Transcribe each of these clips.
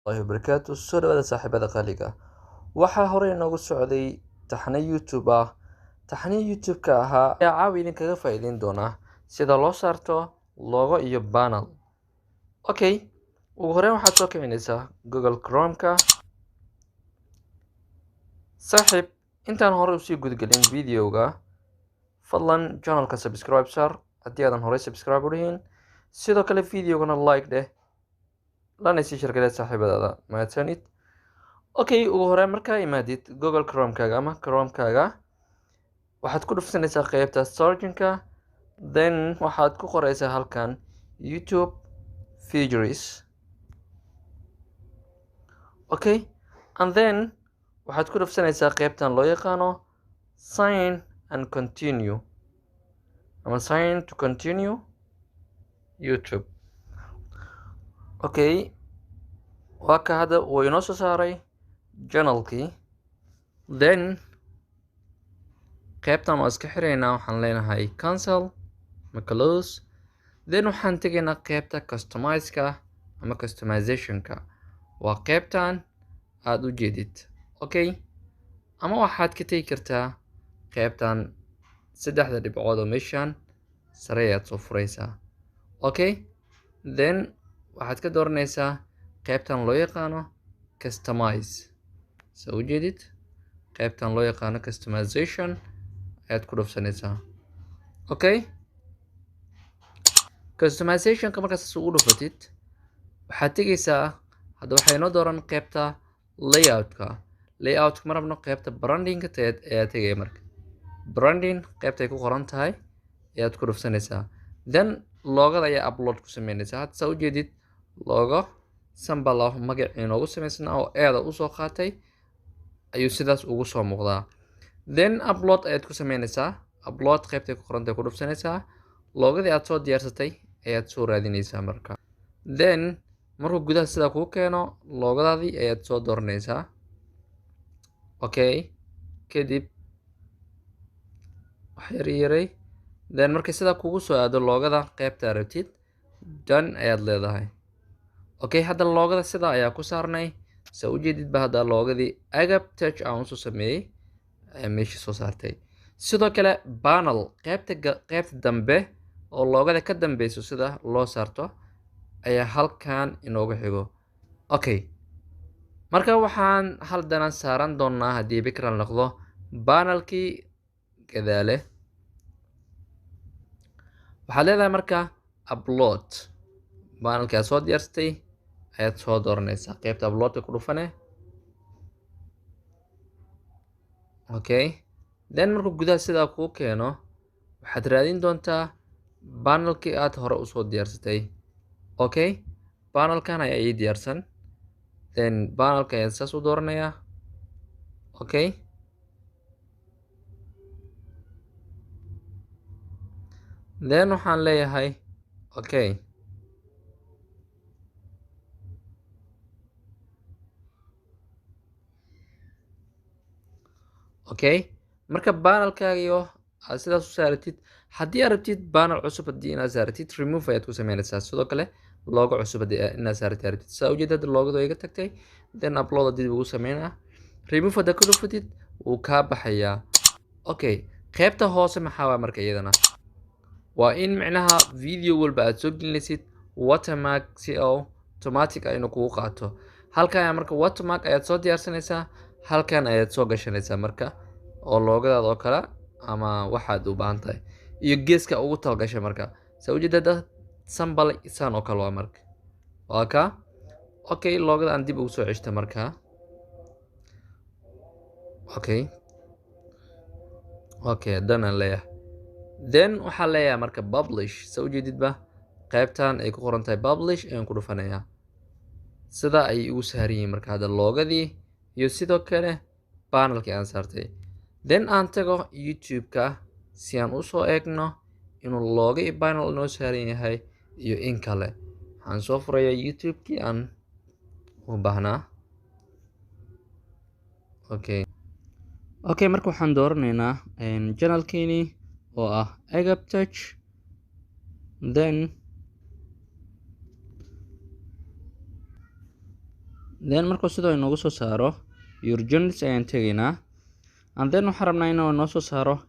Wabarakaatu. Soo dhawaada saaxiibada qaaliga. Waxaa horey inoogu socday taxane YouTube ah. Taxane YouTube-ka ahaa ayaa caawi idinkaga faa'iideyn doona sida loo saarto logo iyo banner. Okay, ugu horreyn waxaad soo kicinaysaa Google Chrome-ka. Saaxiib, intaan hore usii gudgelin videoga, fadlan channelka subscribe saar haddii aadan horey subscribe u dhihin. Sidoo kale videogana like dheh, lana sii share saaxiibadaada. Mahadsanid. Okay, ugu horreyn markaa imaadid Google Chrome-kaaga ama Chrome-kaaga, waxaad ku dhufsanaysaa qeybta searching-ka, then waxaad ku qoraysaa halkan YouTube features. Okay, and then waxaad ku dhufsanaysaa qeybtan loo yaqaano sign and continue ama sign to continue YouTube. Okay, waa ka hadda wuu inoo soo saaray channelkii. Then qeybtan waa iska xiraynaa, waxaan leenahay cancel ama close. Then waxaan tegaynaa qeybta customize-ka ama customization-ka, waa qeybtan aad u jeedid. Okay, ama waxaad ka tegi kartaa qeybtan saddexda dhibcood oo meeshan sare ayaad soo furaysaa. Okay, then waxaad ka dooranaysaa qeybtan loo yaqaano customize. Soo u jeedid, qeybtan loo yaqaano customization ayaad ku dhufsanaysaa. Okay, customization-ka markaas ugu dhufatid, waxaad tegaysaa hadda waxaa inoo dooran qeybta layout-ka. Layout-ka ma rabno, qeybta branding-ka ayaa tegaya. Marka branding qeybta ay ku qoran tahay ayaad ku dhufsanaysaa, then loogada ayaa upload ku sameynaysaa. Hadda saa ujeedid, logo sambal ah magacii inoogu samaysnaa oo eeda usoo qaatay ayuu sidaas ugu soo muuqdaa. Then upload ayaad ku sameynaysaa, upload qeybtay ku qoran tahay ku dhufsanaysaa, loogadii aad soo diyaarsatay ayaad soo raadinaysaa marka. Then markuu gudaha sidaa kuu keeno, loogadaadii ayaad soo dooranaysaa. Okay, kadib wax yar yaray. Then markay sidaa kugu soo aado loogada qeybta rabtid, done ayaad leedahay. Okay, hadda loogada sidaa ayaa ku saarnay. Saa ujeedid ba, hadda loogadii Agab Touch aan usoo sameeyey ayaa meesha soo saartay. Sidoo kale panel qeybta qeybta dambe oo loogada ka dambeyso sida loo saarto ayaa halkan inoogu xigo. Okay, marka waxaan haldana saaran doonaa, haddii bikran noqdo, banelkii gadaale. Waxaad leedahay marka upload, banelkii aad soo diyaarsatay ayaad soo dooranaysaa, qeybta uploadka ku dhufane. Okay, then markuu gudaha sidaa kuu keeno, waxaad raadin doontaa banelkii aad hore usoo diyaarsatay. Okay, banelkan ayaa ii diyaarsan, then banelka ayaan saas u dooranayaa. Okay, then waxaan leeyahay okay. Okay, marka banelkaagiyo aad sidaas u saaratid, haddii aad rabtid banel cusub haddii inaad saaratid, remove ayaad ku sameynaysaa. Sidoo kale logo cusub haddii inaad saaratid rabtid, saa ujeedad loogadu iga tagtay, then upload haddii ugu sameynaa, remove hadda ku dhufatid wuu kaa baxayaa. Okay, qeybta hoose maxaa waa marka? Iyadana waa in micnaha video walba aad soo gelinaysid watermark si oo automatic ah inuu kugu qaato. Halkan ayaa marka watermark ayaad soo diyaarsanaysaa, halkan ayaad soo gashanaysaa marka, oo loogadaada oo kale ama waxaad u baahan tahay iyo geeska ugu talgashay. Marka saa ujeedada sambal saan oo kale waa marka waa ka. Okay, loogada aan dib ugu soo ceshta marka. Okay, done aan leeyahay. Then waxaa leeyahay marka publish. Saa ujeedidba, qaybtan ay ku qoran tahay publish ayaan ku dhufanayaa. Sidaa ayay igu saaran yihiin marka hadda loogadii iyo sidoo kale panelkii aan saartay. Then aan tago YouTube-ka si aan usoo eegno inuu looga iyo panel inoo saaran yahay iyo in kale. Waxaan soo furayaa YouTube-kii aan u baahnaa. Okay, marka waxaan dooranaynaa channelkeeni oo ah Agab Touch. Then Then markuu sidoo inoogu soo saaro, your journeys ayaan tegaynaa, and then waxaan rabnaa inuu noo soo saaro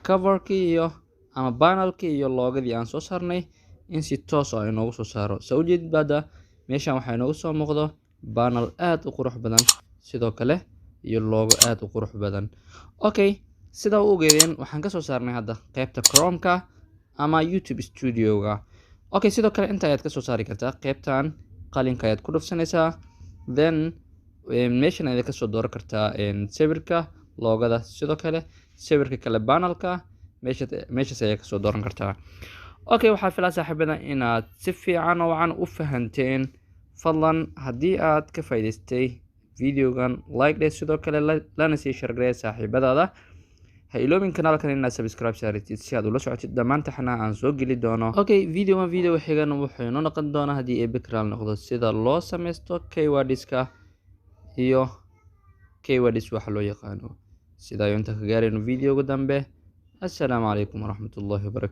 coverkii iyo ama bannerkii iyo logodii aan soo saarnay, in si toos ah inoogu soo saaro. Saa ujeedid hadda meeshan waxaa inoogu soo muuqdo banner aad u qurux badan, sidoo kale iyo logo aad u qurux badan. Okay, sida u ogeedeen, waxaan kasoo saarnay hadda qeybta Chromeka ama YouTube Studioga. Okay, sidoo kale inta ayaad kasoo saari kartaa. Qeybtan qalinka ayaad ku dhufsanaysaa, then meeshan ayaad kasoo dooran kartaa sawirka logoda, sidoo kale sawirka kale bannerka meesha, meeshaas ayaa kasoo dooran kartaa. Okay, waxaa filaa, saaxiibada, inaad si fiican oo wacan u fahanteen. Fadlan haddii aad ka faa'iidaystay videogan, like dheh, sidoo kale lana sii share garee saaxiibadaada. Ha iloobin kanaalkan inaad subscribe saaratid si aad ula socotid dhammaan taxanaha aan soo geli doono. Okay, videogan video xigan wuxuu inoo noqon doonaa, haddii Eebe karaal noqdo, sida loo sameysto keywordska iyo keywords waxa loo yaqaano. Sida ayo inta ka gaarayno videoga dambe, assalaamu calaykum waraxmatullaahi wabarakatu.